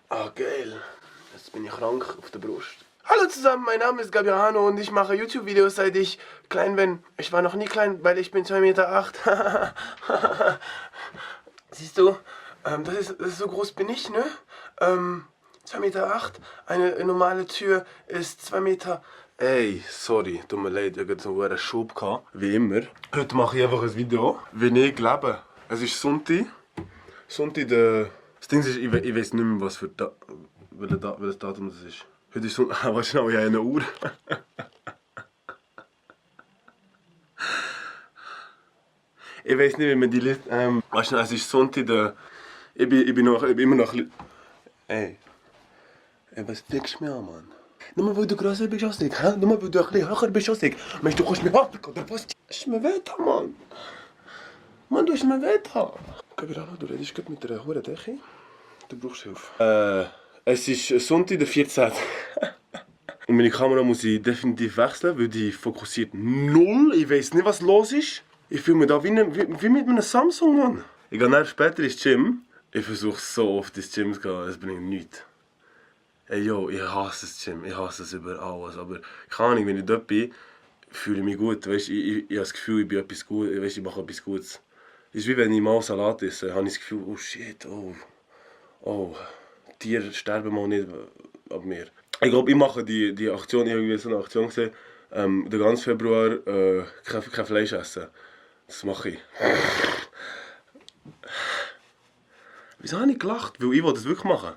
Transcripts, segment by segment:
Ah, geil. Jetzt bin ich krank auf der Brust. Hallo zusammen, mein Name ist Gabiano und ich mache YouTube-Videos, seit ich klein bin. Ich war noch nie klein, weil ich bin 2,8 Meter. Siehst du, das ist so groß bin ich, ne? 2,8 Meter. Eine normale Tür ist 2 Meter. Ey, sorry, tut mir leid, ich hatte so einen Schub gehabt, wie immer. Heute mache ich einfach ein Video, wie ich lebe. Es ist Sonntag. Das Ding ist, ich weiß nicht mehr, was für welches Datum das ist. Heute ist Sonntag, warte schnell, ich habe eine Uhr. Ich weiß nicht, wie man die Liste. Weißt du, es ist Sonntag, ich bin immer noch. Ey, was denkst du mir an, Mann? Nur mal, weil du größer bist als ich, hä? Nur mal, weil du ein bisschen höher bist als ich. Meinst du, kannst mir abdecken, oder was? Ist mir Wetter, Mann. Mann, du hast mir Wetter. Gabriela, du redest gerade mit einer hohen Decke. Du brauchst Hilfe. Es ist Sonntag, der 14. Und meine Kamera muss ich definitiv wechseln, weil die fokussiert null. Ich weiß nicht, was los ist. Ich fühle mich da wie mit einem Samsung, Mann. Ich gehe dann später ins Gym. Ich versuche so oft ins Gym zu gehen, es bringt nichts. Ey, yo, ich hasse das Gym, ich hasse es über alles. Aber keine Ahnung, wenn ich dort bin, fühle ich mich gut. Weißt, ich habe das Gefühl, ich bin etwas gut, weißt, ich mache etwas Gutes. Es ist wie wenn ich mal Salat esse, habe ich das Gefühl, oh shit, oh, Tiere sterben mal nicht ab mir. Ich glaube, ich mache die Aktion, ich habe irgendwie so eine Aktion gesehen, den ganzen Februar kein Fleisch essen. Das mache ich. Wieso habe ich gelacht? Weil ich wollte das wirklich machen.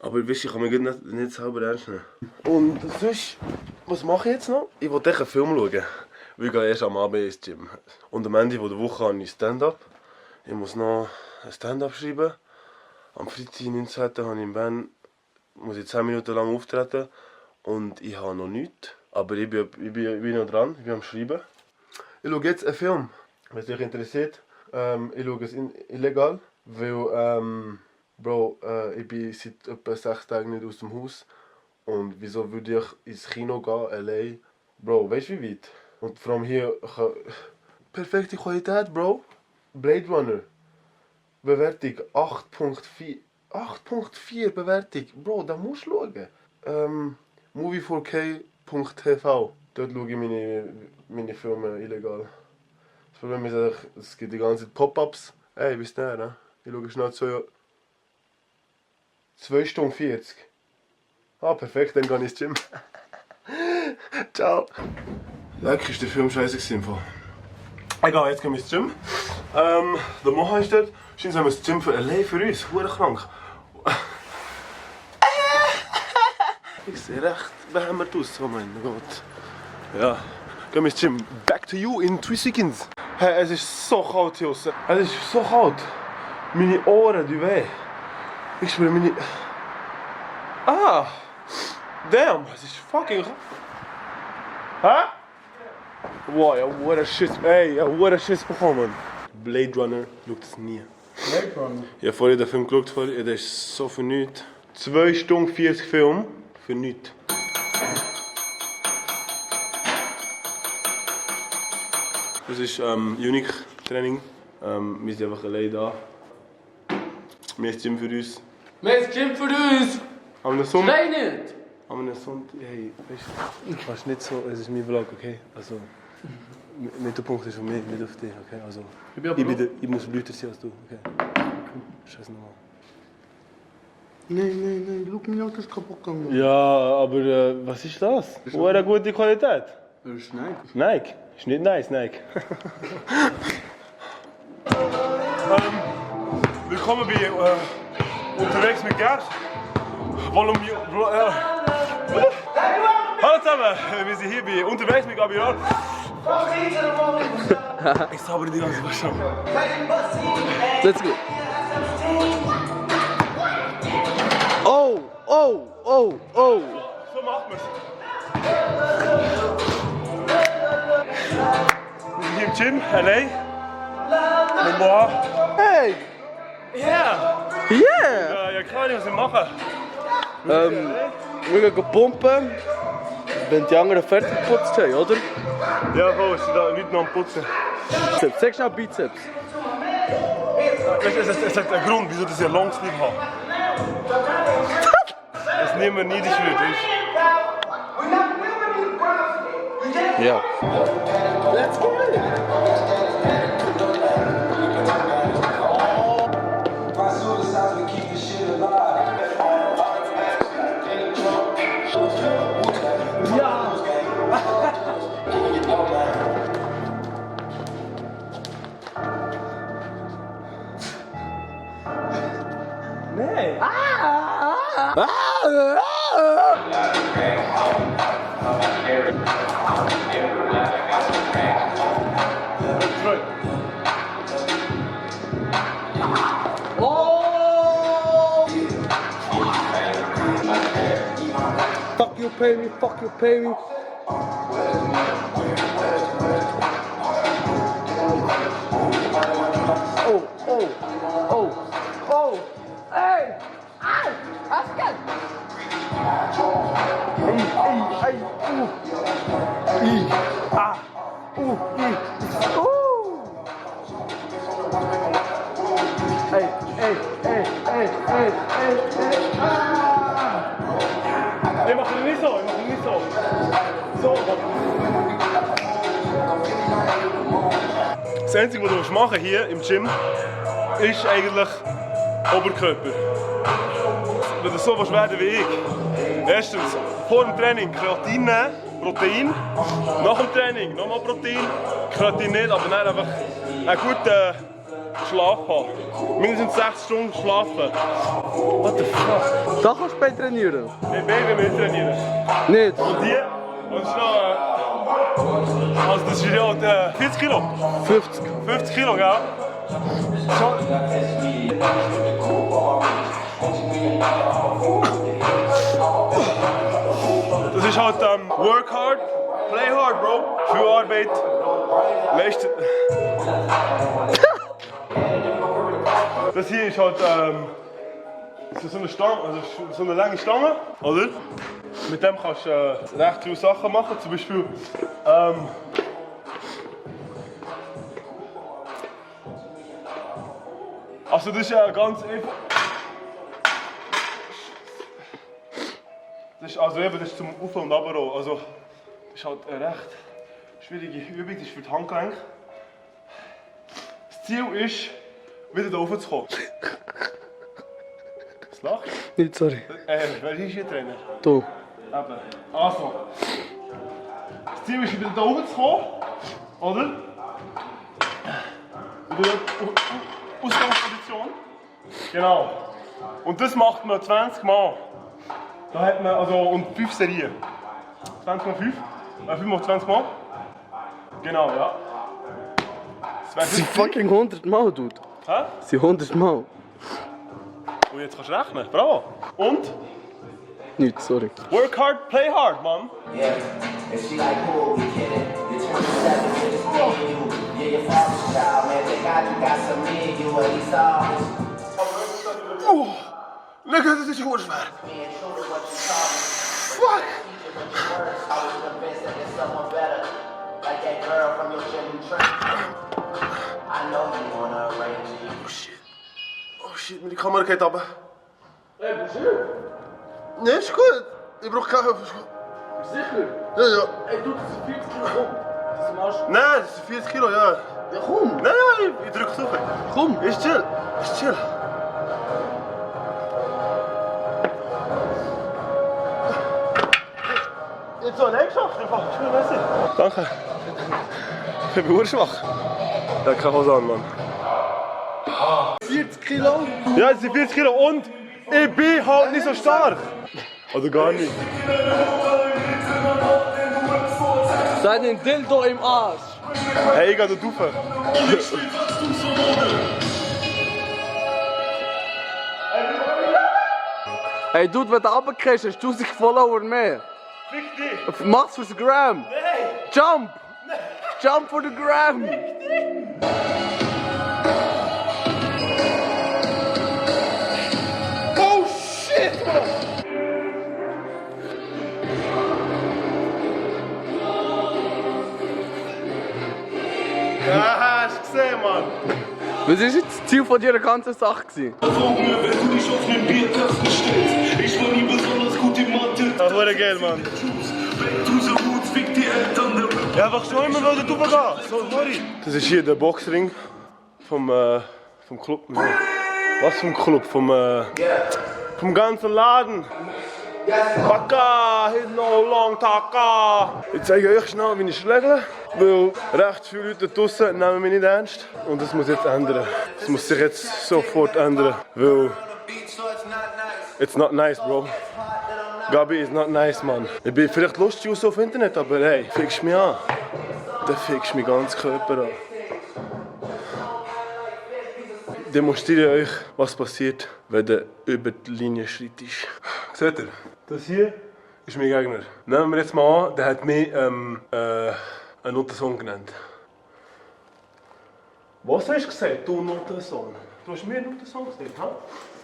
Aber weißt, ich kann mich nicht selber ernst nehmen. Und sonst, was mache ich jetzt noch? Ich will einen Film schauen. Weil ich gehe erst am Abend ins Gym. Und am Ende der Woche habe ich Stand-up. Ich muss noch ein Stand-up schreiben. Am Freitag, 19. habe ich in Bern, muss ich 10 Minuten lang auftreten. Und ich habe noch nichts. Aber ich bin noch dran, ich bin am Schreiben. Ich schaue jetzt einen Film. Wenn es euch interessiert, ich schaue es illegal. Weil, Bro, ich bin seit etwa 6 Tagen nicht aus dem Haus. Und wieso würde ich ins Kino gehen, allein? Bro, weißt du wie weit? Und vor allem hier, perfekte Qualität, Bro. Blade Runner. Bewertung 8.4. 8.4 Bewertung. Bro, da musst du schauen. Movie4k.tv. Dort schaue ich meine Filme illegal. Das Problem ist einfach, es gibt die ganzen Pop-ups. Ey, bis näher, ne? Ich schaue schnell 2 Stunden 40. Ah, perfekt, dann gehe ich ins Gym. Ciao. Leck, ist der Film scheiße gewesen. Egal, jetzt gehen wir ins Gym. Der Moha ist dort. Scheint haben wir das Gym allein für uns. Hure krank. Ich sehe recht behämmert aus, oh mein Gott. Ja, gehen wir ins Gym. Back to you in 3 seconds. Hey, es ist so kalt hier draussen. Es ist so kalt. Meine Ohren tun weh. Ich spüre meine... Ah! Damn, es ist fucking... Hä? Wow, ja, what a shit. Ey, ja, what a shit bekommen. Blade Runner schaut es nie. Blade Runner? Ich habe vorhin den Film geschaut, der ist so für nichts. 2 Stunden 40 Film für nichts. Das ist Unique Training. Wir sind einfach allein da. Wir haben Gym für uns. Wir haben Gym für uns! Am einem Sonntag. Schrei nicht! Am einem Sonntag. Hey, weißt du, nicht so, es ist mein Vlog, okay? Also, Mittelpunkt ist von mir, nicht auf dich, okay? Also, ich muss lauter sein als du, okay? Scheiß nochmal. Nein, schau, mein Auto ist kaputt gegangen. Ja, aber was ist das? Wo eine gute Qualität? Das ist Nike. Nike? Ist nicht nice, Nike. Willkommen bei Unterwegs mit Gerd. Hallo zusammen, wir sind hier bei Unterwegs mit Gabriel. Ich saubere die ganze Zeit schon. Let's go. Oh! So macht man's. Wir sind hier im Gym, allein. Mit Moa. Hey! Yeah! Yeah! Ja, keine Ahnung, was wir machen. Wir gehen pumpen, wenn die anderen fertig geputzt haben, oder? Ja, voll, ist da Leute noch am Putzen. Bizeps, sag schnell Bizeps. Es hat einen Grund, wieso das ich Longsleeve habe. Dass niemand neidisch wird, weißt du? Ja. Let's get it. Nee. Fuck you, pay me, fuck you, pay me. Oh, oh, oh, oh, hey, ay, Asken. Ay, Hey, hey, hey, hey, hey, hey, hey, ah. Ich mach ihn nicht so, So. Das Einzige, was du machen hier im Gym, ist eigentlich Oberkörper. Wenn du so werden wie ich. Erstens, vor dem Training Kreatin nehmen, Protein. Nach dem Training nochmal Protein. Kreatin nicht, aber dann einfach einen guten Schlaf haben. Mindestens 6 Stunden schlafen. What the fuck? Da kannst du bei trainieren? Mit Baby mit trainieren. Nicht? Und die, und ist noch, also das ist ja 40 Kilo. 50. 50 Kilo, gell? Das ist halt work hard, play hard, bro. Viel Arbeit, leistet. Das hier ist halt so eine Stange, also so eine lange Stange, oder? Mit dem kannst du recht viele Sachen machen, zum Beispiel also das ist ja ganz einfach. Das ist, also eben, das ist zum Auf- und Runterrollen. Also das ist halt eine recht schwierige Übung, das ist für die Handgelenke. Das Ziel ist, wieder da rauf zu kommen. Was lachst du? Nicht, sorry. Wer ist hier Trainer? Du. Eben. Also. Das Ziel ist, wieder da rauf zu kommen. Oder? Wieder Ausgangsposition. Genau. Und das macht man 20 Mal. Da hat man also und 5 Serien. 20 mal 5. 5 mal 20 Mal. Genau, ja. Das Sie fucking 100 Mal, Dude. Hä? Sie 100 Mal. Und jetzt kannst du rechnen. Bravo. Und? Nicht, sorry. Work hard, play hard, Mann. Yeah, and she like, cool, we kidding. You're 27, you're just me and you. Yeah, your father's child, man. Thank God you got some me and you, and he's all Nigga, das ist schwer. being true to what you taught me. Fuck. Teaching what you were, I was convinced that there's someone better. Like that girl from your gym in Trenton. I know you wanna arrange it. Oh shit. Oh shit, meine Kamera geht runter. Hey, Bonjour. Nee, ist gut. Ich brauche keine Hilfe. Sicher? Ja, ja. Ey, Dude, das sind 40 Kilo. Komm. Das ist Marsch. Nein, das sind 40 Kilo, ja. Ja, komm. Nein, ich drücke es auf. Komm. Ist chill. Ist chill. Jetzt so allein geschafft, einfach. Schön, merci. Danke. Ich bin urschwach. Ja, keine Hose an, Mann. 40 Kilo? Ja, es sind 40 Kilo und ich bin halt nicht so stark. Oder gar nicht. Seinen Dildo im Arsch. Hey, ich geh da rauf. Hey, Dude, wenn du runtergehst, hast du 1000 Follower mehr. Fick dich. Mach's für das Gram. Nein. Jump! Jump for the gram! Oh shit, Ja, hast du gesehen, Mann. Was war jetzt das Ziel von dieser ganzen Sache? Das war geil, Mann. Ja, einfach schon immer wieder drüber gehen. So, sorry. Das ist hier der Boxring vom Club. Was vom Club? Vom ganzen Laden. Taka, hit no long taka. Ich zeige euch schnell, wie ich schlägle, weil recht viele Leute draussen nehmen mich nicht ernst. Und das muss jetzt ändern. Das muss sich jetzt sofort ändern, weil it's not nice, bro. Gabi is not nice, man. Ich bin vielleicht lustig aus auf Internet, aber hey, fickst mich an. Dann fickst du meinen ganzen Körper an. Demonstriere euch, was passiert, wenn du über die Linie schreitest. Seht ihr? Das hier ist mein Gegner. Nehmen wir jetzt mal an, der hat mich einen Notensohn genannt. Was hast du gesagt, du Notensohn? Du hast mir einen Notensohn gesagt, ha?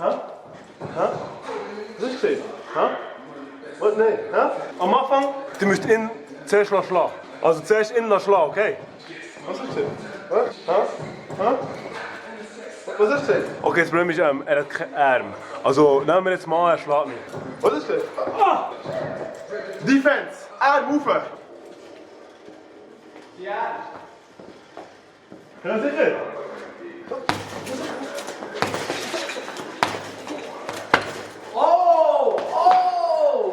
Ha? Ha? Was hast du gesagt? Ha? Was? Nein, ha? Am Anfang, du musst ihn zuerst schlagen. Also zuerst ihn schlagen, okay? Was hast du gesagt? Ha? Ha? Was hast du gesagt? Okay, das Problem ist, er hat keinen Arm. Also nehmen wir jetzt mal, er schlägt mich. Was hast du gesagt? Ah! Defense! Arm rauf! Ja! Ja, sicher! Oh! Oh!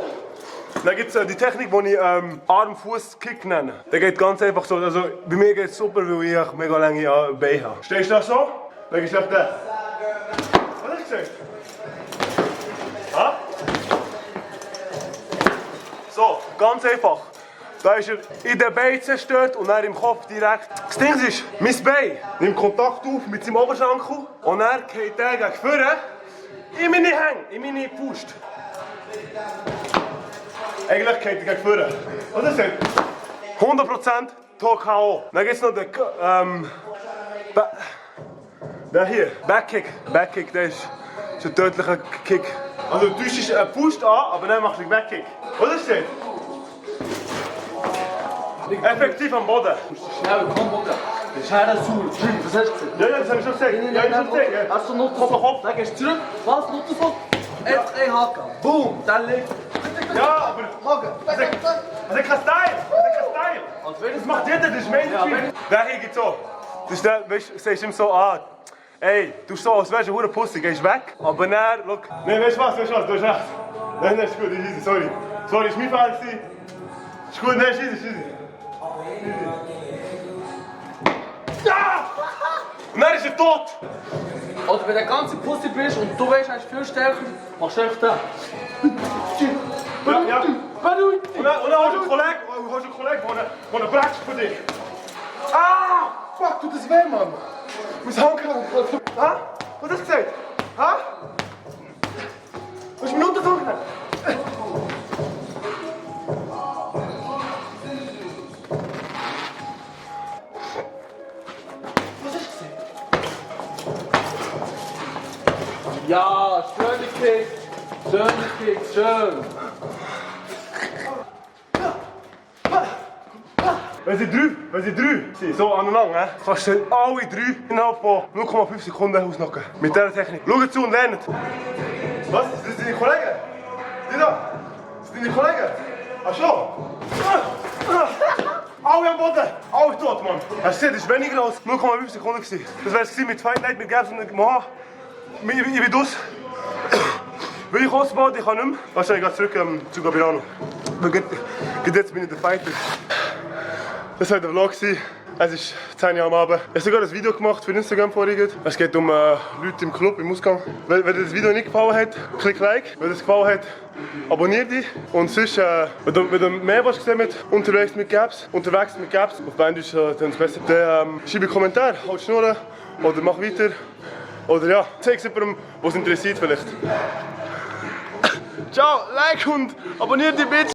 Dann gibt es die Technik, die ich Arm-Fuß-Kick nenne. Der geht ganz einfach so. Also bei mir geht es super, weil ich mega lange Beine habe. Stehst du da so? Dann gehst du auf den. Was hast du gesagt? Ha? So, ganz einfach. Da ist er in den Beinen zerstört und dann im Kopf direkt. Das Ding ist, mein Bein nimmt Kontakt auf mit seinem Oberschenkel und er geht der gegen vorne in meine Hände, in meine Faust. Eigentlich geht er gegen vorne. Was ist das? 100% K.O. Dann gibt es noch den der hier, Backkick. Backkick, der ist ein tödlicher Kick. Also du tust einen Faust an, aber dann machst du den Backkick. Was ist das? Effektiv am Boden. Schnell, komm, Boga. Scheiße, Sul. Was hast du gesagt? Ja, das habe ich schon gesagt. Ja, ich schon gesagt. Hast du noch Kopf an Kopf. Dann gehst du zurück. Was? Notensohn? Jetzt ein Haken. Boom. Dann leg. Ja, aber das ist kein Style. Das macht jeder, das ist Mainstream. Der hier geht so. Das ist der, weißt du, sagst ihm so an. Ey, du so, als wärst du eine Pussy, gehst weg. Aber dann, schau. Nein, weißt du was, du hast recht. Nein, ist gut, ist easy, sorry. Sorry, ist mein Fehler. Ist gut, nein, ist easy. Ja! Und dann ist er tot! Oder wenn du der ganze Pussy bist und du weißt, er ist viel stärker, machst du einfach den. Ja. Und dann hast du einen Kollegen, der brätscht für dich. Ah! Fuck, tut das weh, Mann! Muss Handkrank. Ha? Was hast du gesagt? Ha? Hast du mir unterdrückt? Ja, schöne Kick. Schöne Kick, schön. Wenn sie drei sind, so aneinander, kannst du alle drei innerhalb von 0,5 Sekunden ausnocken. Mit dieser Technik. Schaut zu und lernt. Was? Das sind deine Kollegen? Die da? Das sind deine Kollegen? Ach schon? Alle am Boden! Alle tot, Mann! Hast du gesehen, das war weniger als 0,5 Sekunden. Das wäre es mit Fight Night, mit Gaps und Moha. Ich bin aus. Weil ich ausbaut, ich kann nicht mehr. Wahrscheinlich gehe ich zurück zu Gabirano. Jetzt bin ich der Fighter. Das war der Vlog. Es ist 10 Uhr am Abend. Ich habe sogar ein Video gemacht für Instagram vorhin. Es geht um Leute im Club, im Ausgang. Wenn dir das Video nicht gefallen hat, klick Like. Wenn es gefallen hat, abonniere dich. Und sonst, wenn du mehr was gesehen hast, unterwegs mit Gaps, auf Bändisch, dann ist es besser. Dann schreib einen Kommentar, halt Schnurren oder mach weiter. Oder ja, zeig es jemandem, was interessiert vielleicht. Ciao, like und abonniert die Bitch!